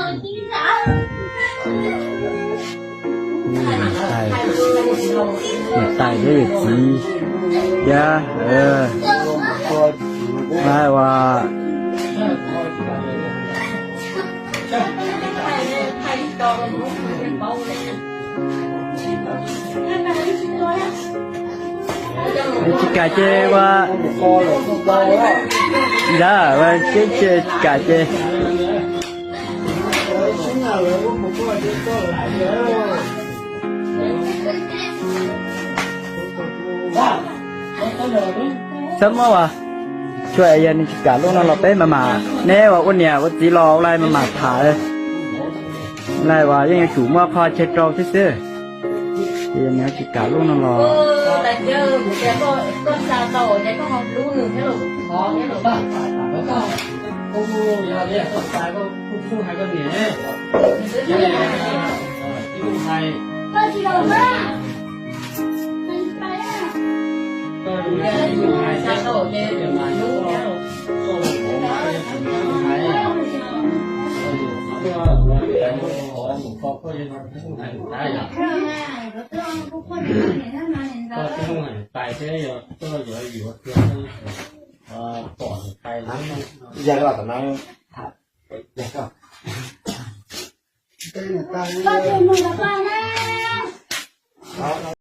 Niam tais, niam tais thiab yawm txiv thiab, ua tsis kam ces ua, ntawd ua tsis kam ces. Xab mob as, tsuas yog nws tsis kam lub no los peb mam mam, neb ua ua niam ua txiv los ua li mam mam tham. Li uas yeej yuav tsum muaj qhov chaw rau thiab xwb. Ces nws tsis kam lub no los.